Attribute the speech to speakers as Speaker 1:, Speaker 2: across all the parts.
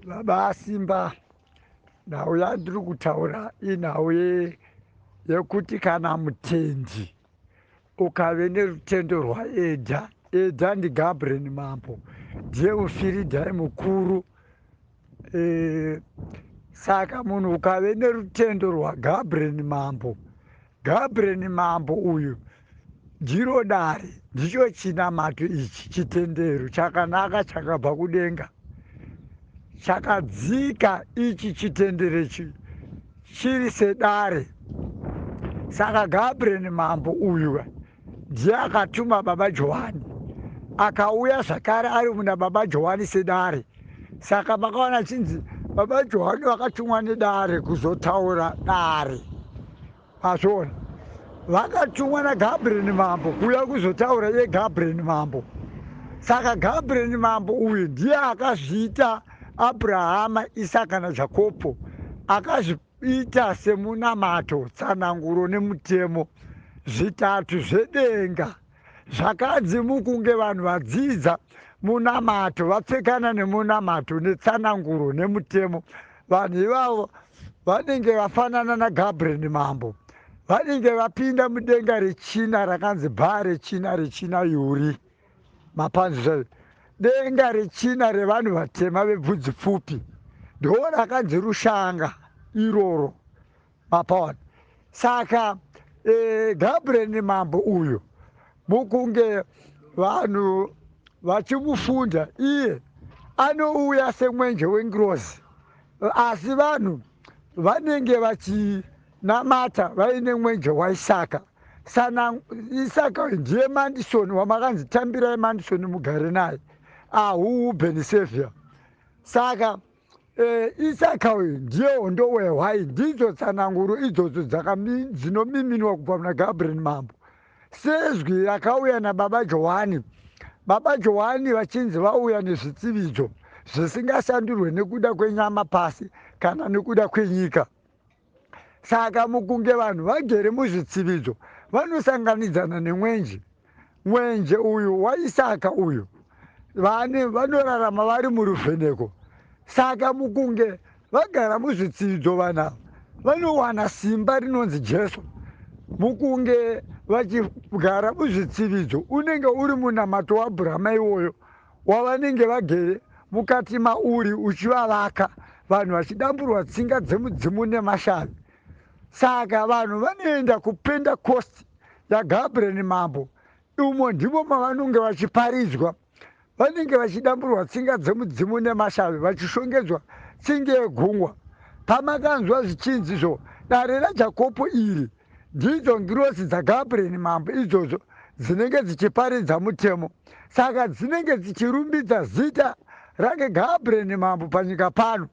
Speaker 1: Baba Simba, nhau yandiri kutaura inhau yekuti kana mutendi ukave nerutendo rwaEdha. Edha ndiGabriel Mambo, ndiye mufiridhai mukuru. Saka munhu ukave nerutendo rwaGabriel Mambo, Gabriel Mambo uyu ndiro dare, ndicho chinamato ichi, chitendero chakanaka chakabva kudenga, chakadzika ichi chitendero ichi chiri sedare. Saka Gabriel Mambo uyu ndiye akatuma Baba Johani, akauya zvakare ari muna Baba Johani sedare. Saka makaona chinzi Baba Johani vakatumwa nedare kuzotaura dare. Mazviona, vakatumwa naGabriel Mambo kuuya kuzotaura iye Gabriel Mambo. Saka Gabriel Mambo uyu ndiye akazviita Abrahama, Isaka naJakobo, akazviita semunamato, tsananguro nemutemo, zvitatu zvedenga zvakanzi mukunge vanhu vadzidza munamato, vapfekana nemunamato netsananguro nemutemo, vanhu ivavo vanenge vafanana naGabriel Mambo, vanenge vapinda mudenga rechina rakanzi bhaa rechina rechina yuri mapanzi zvayo, denga rechina revanhu vatema vebvudzi pfupi, ndo rakanzi rushanga iroro mapaona. Saka Gabriel Mambo uyu mukunge vanhu vachimufunda, iye anouya semwenje wengirozi, asi vanhu vanenge vachinamata vaine mwenje waIsaka. Sana Isaka ndiye Mandisoni wamakanzi tambirai Mandisoni mugare naye, ahuhu Benisevhia. Saka Isaka uyu ndiye hondo wehwai, ndidzo tsananguro idzodzo dzinomiminwa kubva muna Gabriel Mambo, sezwi rakauya naBaba Johani. Baba Johani vachinzi vauya nezvitsividzo zvisingashandurwe nekuda kwenyama pasi kana nekuda kwenyika. Saka mukunge vanhu vagere muzvitsividzo vanosanganidzana nemwenje, mwenje uyu waIsaka uyu, vane vanorarama vari muruvheneko. Saka mukunge vagara muzvitsividzo, vanhu ava vanowana simba rinonzi Jesu. Mukunge vachigara muzvitsividzo, unenge uri munamato waAbhurahama iwoyo wavanenge vagere mukati mauri, uchivavaka, vanhu vachidamburwa tsinga dzemudzimu nemashavi. Saka vanhu vanoenda kuPentecost yaGabriel Mambo, umo ndimo mavanonge vachiparidzwa, vanenge vachidamburwa tsinga dzemudzimu nemashavi, vachishongedzwa tsinge yegungwa. Pamakanzwa zvichinzi zvo dare raJakobo iri, ndidzo ngirozi dzaGabriel Mambo idzodzo dzinenge dzichiparidza mutemo. Saka dzinenge dzichirumbidza zita rake Gabriel Mambo panyika pano.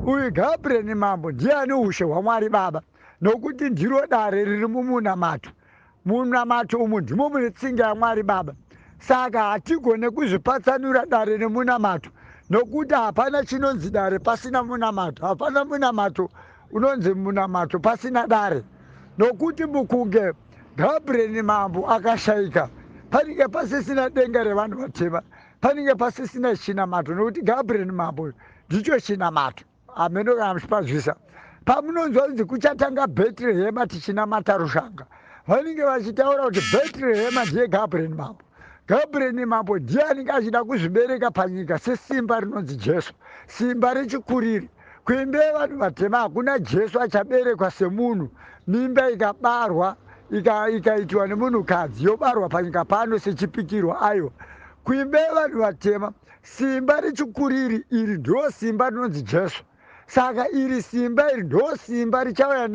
Speaker 1: Uyu Gabriel Mambo ndiye ane ushe hwaMwari Baba, nokuti ndiro dare riri mumunamato. Munamato umu ndimo mune tsinga yaMwari Baba. Saka hatigone kuzvipatsanura dare nemunamato, nokuti hapana chinonzi dare pasina munamato, hapana munamato unonzi munamato pasina dare. Nokuti mukunge Gabriel Mambo akashaika, panenge pasisina denga revanhu vatema, panenge pasisina chinamato, nokuti Gabriel Mambo ndicho chinamato. Hameno kana muchipazvisa. Pamunonzwa kunzi kuchatanga Bhetrehema tichinamata rushanga, vanenge vachitaura kuti Bhetrehema ndiye Gabriel Mambo. Gabriel Mambo ndiye anenge achida kuzvibereka panyika sesimba rinonzi Jesu, simba rechikuriri. Kuimba yevanhu vatema hakuna Jesu achaberekwa semunhu, mimba ikabarwa ikaitiwa nemunhukadzi yobarwa panyika pano sechipikirwa. Aiwa, kuimba yevanhu vatema simba rechikuriri iri ndo simba rinonzi Jesu. Saka iri simba iri ndo simba richauya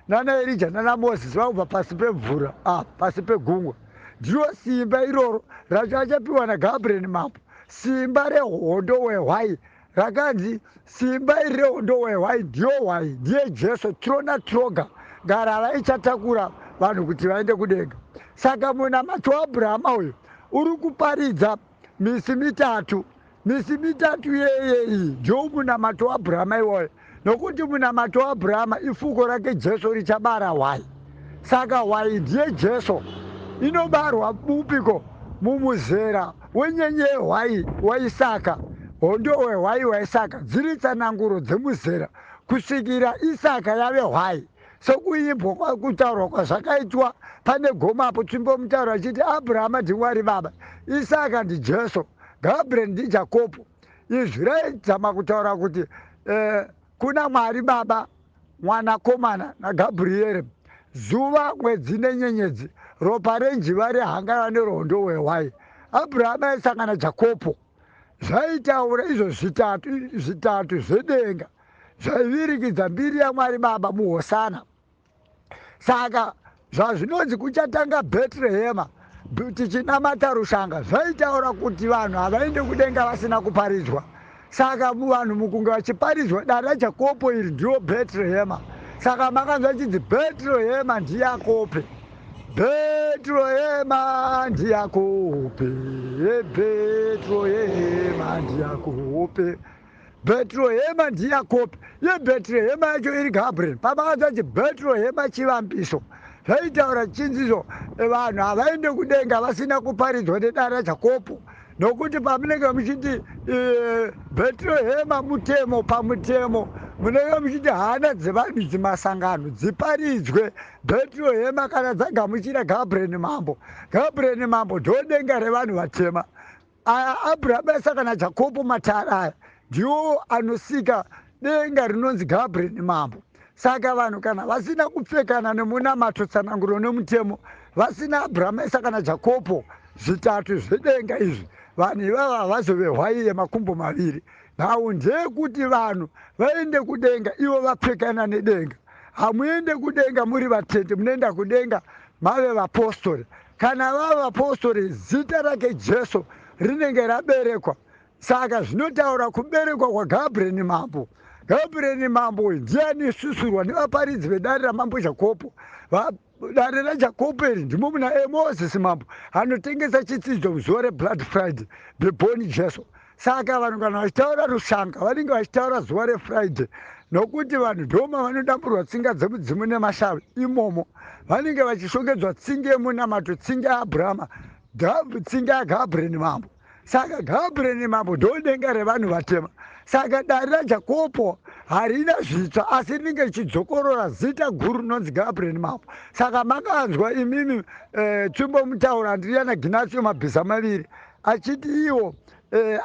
Speaker 1: nana Erija nana Mozisi vakubva pasi pemvura, pasi pegungwa. Ndiro simba iroro racho achapiwa naGabriel Mambo, simba rehondo wehwai rakanzi simba iri rehondo wehwai ndiyo hwai, ndiye Jesu. Trona troga ngarava ichatakura vanhu kuti vaende kudenga. Saka munamato waAbhurahama uyu uri kuparidza misi mitatu, misi mitatu yeye iyi ndiwo munamato waAbhurahama iwoyo, nokuti munamato waAbhurahama ifuko rake Jesu richabara hwai. Saka hwai ndiye Jesu, inobarwa bupiko mumuzera wenyenye hwai waIsaka. Hondo hwehwai hwaIsaka dziri tsananguro dzemuzera kusvikira Isaka yave hwai. Sokuimbwa kutaurwa kwazvakaitwa pane gomo apo tsvimbo mutauro achiti Abrahama ndiMwari Baba, Isaka ndiJesu, Gabriel ndiJakopo. Izwi raidzama kutaura kuti eh, kuna Mwari Baba, Mwanakomana naGabrieri, zuva, mwedzi nenyenyedzi, ropa renjiva rehangaiwa nerohondo hwehwai. Abrahama aisangana naJakopo. Zvaitaura izvo zvitatu zvitatu zvedenga zvaivirikidza mbiri yaMwari Baba muHosana. Saka zvazvinonzi kuchatanga Bhetrehema tichinamata rushanga zvaitaura kuti vanhu havaende kudenga vasina kuparidzwa. Saka vanhu mukunge vachiparidzwa dare raJakopo iri ndiwo Bhetrehema. Saka makanzwa chinzi Bhetrehema ndiYakope. Bhetrehema ndiYakope. Bhetrehema ndiYakope. Bhetrehema ndiYakope. Ye Bhetrehema yacho iri Gabriel. Pamakanzwa chi Bhetrehema chivambiso. Zvaitaura chinzizo vanhu havaende kudenga vasina kuparidzwa nedare raJakopo. Nokuti pamunenge muchiti e, Bhetrehema mutemo pamutemo munenge muchiti hana dzevanhu idzi masangano dziparidzwe Bhetrehema kana dzagamuchira Gabriel mambo. Gabriel mambo ndodenga revanhu vatema. Aya Abrahama, Isaka naJakobo matare aya ndiwo anosika denga rinonzi Gabriel mambo. Saka vanhu kana vasina kupfekana nemunamato, tsananguro nemutemo, vasina Abrahama, Isaka naJakobo, zvitatu zvedenga izvi, vanhu ivava havazove hwai yemakumbo maviri. Nhau ndeyekuti vanhu vaende kudenga ivo vapfekana nedenga. Hamuende kudenga muri vatendi, munoenda kudenga mave vapostori. Kana vava vapostori, zita rake Jesu rinenge raberekwa. Saka zvinotaura kuberekwa kwaGabriel mambo. Gabriel mambo uyu ndiye anosusurwa nevaparidzi vedare ramambo Jakobo. Dare raJakobo iri ndimo muna Moses mambo anotengesa chitsidzo muzuva reblood Friday, the born Jesu. Saka vanhu kana vachitaura rushanga vanenge vachitaura zuva reFriday, nokuti vanhu ndoma vanodamburwa tsinga dzemudzimu nemashavi imomo. Vanenge vachishongedzwa tsinga yemunamato, tsinga yaAbrahama, tsinga yaGabriel mambo. Saka Gabriel mambo ndodenga revanhu vatema. Saka dare raJakobo harina zvitsva, asi rinenge richidzokorora zita guru rinonzi Gabriel mambo. Saka makanzwa imimi tsvimbo mutaura Andriya naGinasio mabhiza maviri achiti iwo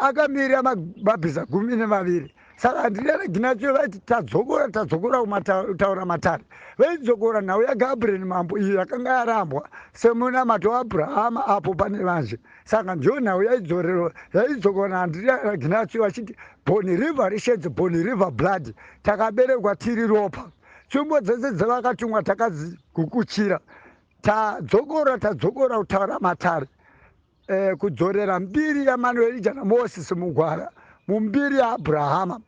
Speaker 1: akamirira mabhiza 12. Saka Andriya naGinasio vaiti tadzokora tadzokora kumataura matare, vaidzokora nhau yaGabriel mambo iyo yakanga yarambwa semunamato waAbrahama apo pane vanje. Saka ndiyo nhau yaidzokora naAndriya naGinasio vachiti born river risheds, born river blood, takaberekwa tiri ropa, tsvimbo dzese dzavakatumwa takadzigukuchira, tadzokora tadzokora kutaura matare, kudzorera mbiri yaManuel naMoses mugwara mumbiri yaAbrahama,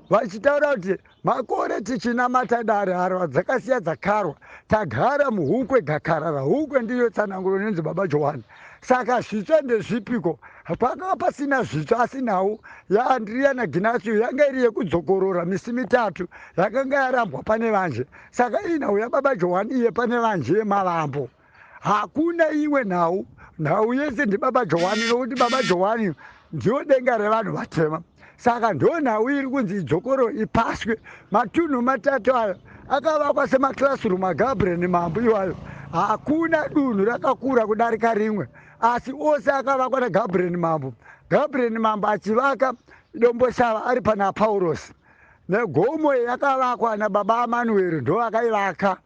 Speaker 1: vachitaura kuti makore tichinamata dare harwa dzakasiya dzakarwa, tagara muhukwe gakarara. Hukwe ndiyo tsananguro inonzi Baba Johani. Saka zvitsva ndezvipiko? Pakanga pasina zvitsva, asi nhau yaAndriya naGinasio yanga iri yekudzokorora misi mitatu yakanga yarambwa pane vanje. Saka iyi nhau yaBaba Johani iye pane vanje yemavambo, hakuna imwe nhau. Nhau yese ndibaba Johani, nokuti Baba Johani ndiyo denga revanhu vatema. Saka ndo nhau iri kunzi idzokoro ipaswe. Matunhu matatu ayo akavakwa semaclassroom aGabriel mambo iwayo. Hakuna dunhu rakakura kudarika rimwe, asi ose akavakwa naGabriel mambo. Gabriel mambo achivaka Domboshava ari pana Paurosi negomo yakavakwa nababa Amanueri, ndo akaivaka.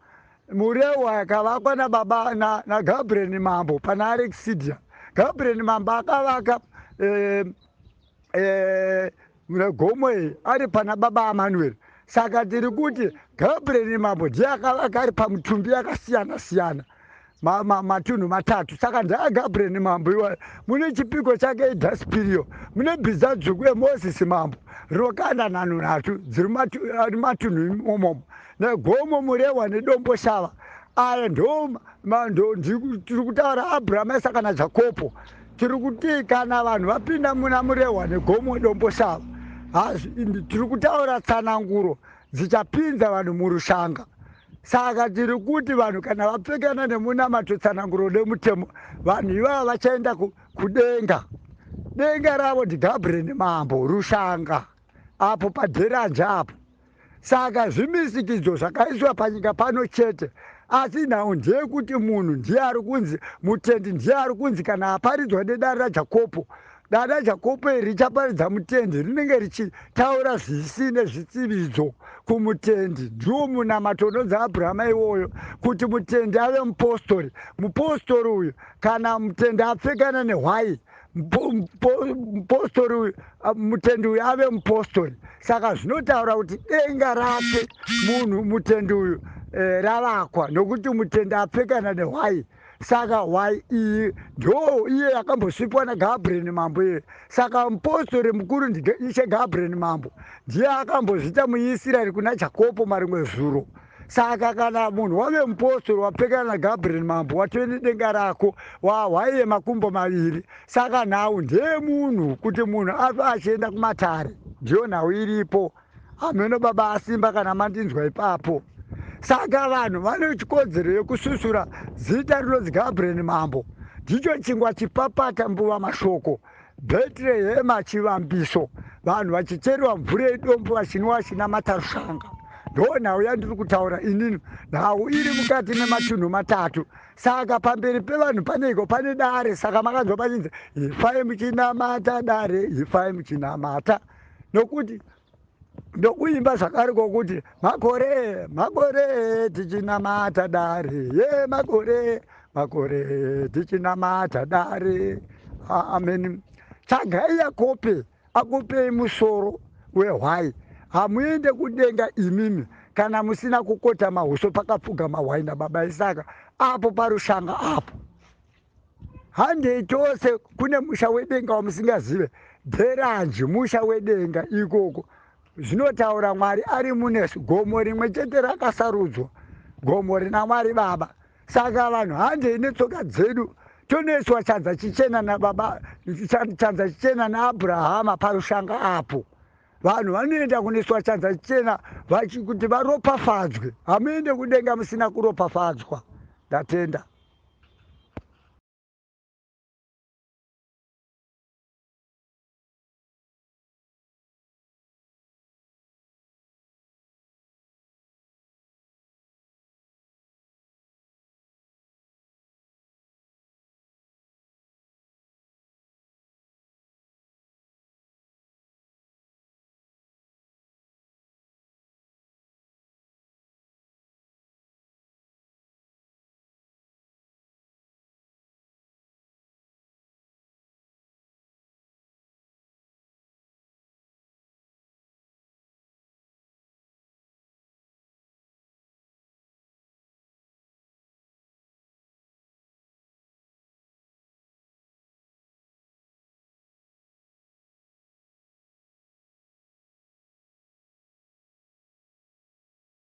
Speaker 1: Murewa yakavakwa nababa naGabriel mambo pana Alexidia. Gabriel mambo akavaka negomo iyi ari pana baba Amanueri. Saka tiri kuti Gabriel mambo ndiye akavaka ari pamutumbi yakasiyana siyana, matunhu matatu. Saka ndeaGabriel mambo iwayo. Mune chipiko chake idhaspirio, mune bhiza dzvuku emozisi mambo rinokanda nhanho nhatu dziri matunhu imomomo, negomo, Murewa neDomboshava. Aya ndo tiri kutaura Abrahama, Isaka naJakobo. Tiri kuti kana vanhu vapinda muna Murehwa negomo Domboshava, tiri kutaura tsananguro dzichapinza vanhu murushanga. Saka tiri kuti vanhu kana vapfekana nemunamato, tsananguro nemutemo, vanhu ivava vachaenda kudenga. Denga ravo ndiGabriel Mambo Rushanga apo padheranja apo. Saka zvimisikidzo zvakaiswa panyika pano chete, asi nhau ndeyekuti munhu ndiye ari kunzi mutendi, ndiye ari kunzi kana aparidzwa nedare raJakopo, dare raJakopo iri richaparidza mutendi, rinenge richitaura zvisine zvitsividzo kumutendi. Ndiwo munamato unonzi Abrahama iwoyo, kuti mutendi ave mupostori. Mupostori uyu kana mutendi apfekana nehwai, mupostori uyu, mutendi uyu ave mupostori. Saka zvinotaura kuti denga rake munhu mutendi uyu ravakwa, nokuti mutendi apfekana nehwai. Saka hwai iyi ndo iye yakambosvipwa naGabriel Mambo iye. Saka mupostori mukuru ndiIshe Gabriel Mambo, ndiye akambozviita muIsraeri kuna Jakopo marimwe zuro. Saka kana munhu wave mupostori, wapfekana naGabriel Mambo, watove nedenga rako, wahwaiye makumbo maviri. Saka nhau ndeyemunhu, kuti munhu afe achienda kumatare, ndiyo nhau iripo. Hameno baba asimba kana mandinzwa ipapo. Saka vanhu vane chikodzero yekususura zita rinonzi Gabriel Mambo. Ndicho chingwa chipapata mbuva mashoko, Bhetrehema chivambiso, vanhu vachicherwa mvura yedombo vachinwa vachinamata rushanga. Ndo nhau yandiri kutaura inini, nhau iri mukati mematunhu matatu. Saka pamberi pevanhu paneiko? Pane dare. Saka makanzwa pachinzi ifai muchinamata dare, ifai muchinamata, nokuti ndokuimba zvakare kwokuti makore makore tichinamata dare, ye makore makore tichinamata dare. Amen. Tsvagai Yakope akupei musoro wehwai. Hamuende kudenga imimi kana musina kukota mahuso pakapfuga mahwai nababa Isaka apo parushanga apo. Handei tose kune musha wedenga wamusingazive, Dheranji, musha wedenga ikoko. Zvinotaura Mwari ari munesu, gomo rimwe chete rakasarudzwa, gomo rina Mwari Baba. Saka vanhu handei netsoka dzedu tonoiswa chanza chichena nababa, chanza chichena naAbrahama parushanga apo. Vanhu vanoenda kunoiswa chanza chichena kuti varopafadzwe. Hamuende kudenga musina kuropafadzwa. Ndatenda.